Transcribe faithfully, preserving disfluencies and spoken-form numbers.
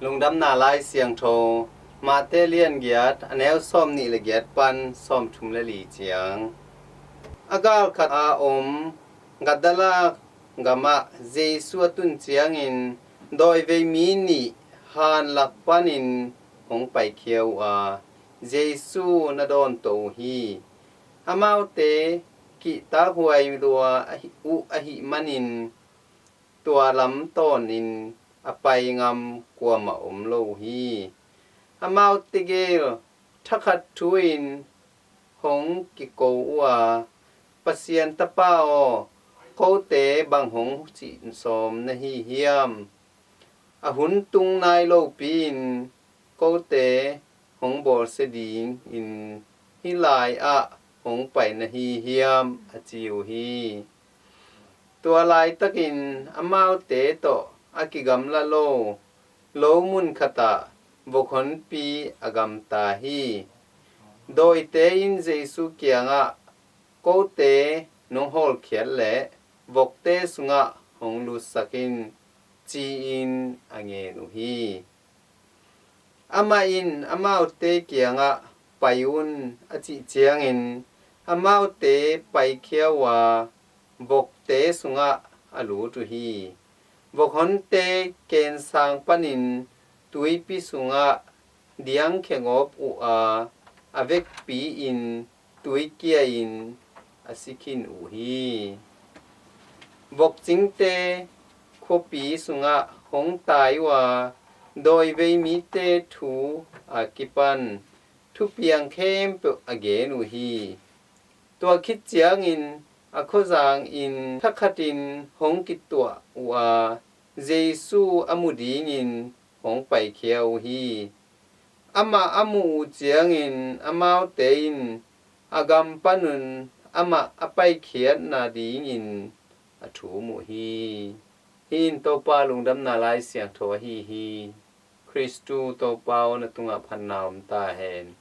Lungdamna Lai Siangtho, Mate lian giat, a neu sawm nih le giat pan sawm thum le li ciang. A gal khat a om Gadala gamah Jesu a tun ciangin dawivei mi nih han lak panin hong paikhia uh a, Jesu na dawn tawh uh hi. Amaute kihtakhuai lua ahi, uh ahih manin tua lam tawnin a pai ngam kuamah om lo uh hi. Amaute gel thakhat thu-in hong kiko uh a, Pasian Tapa aw, kote bang hong cih sawm na hi hiam? A hun tung nai lopi-in kote hong bawlsia dingin hih lai-ah hong pai na hi hiam, a ci uh hi. Tua laitakin amaute tawh a kigamla lo lo mun khatah vok honpi a gamta hi. Dawite in Jesu kiangah, kote nong hawlkhiat leh vokte sungah hong lutsak in, ci-in a ngen uh hi. Amah in amaute kiangah, pai un, a cih ciangin amaute paikhia uh a, vokte sungah a lut uh hi. Vok honte kensang panin tuipi sungah diangkhia ngawp uh a, a vekpi-in tuikia-in a si khin uh hi. Vokcingte khuapi sungah hong tai uh a, dawivei mite thu a kipan thupiang khempeuh a gen uh hi. Tua khit ciangin a khuazangin thakhatin hong kituah uh a, Jesu a mu dingin hong paikhia uh hi. Amah a muh uh ciangin amaute in a gam panun amah a paikhiatna dingin a thum uh hi. Hih in Topa Lungdamna Lai Siangtho ahi hi. Khristu Topa aw, na tungah phatna om ta hen.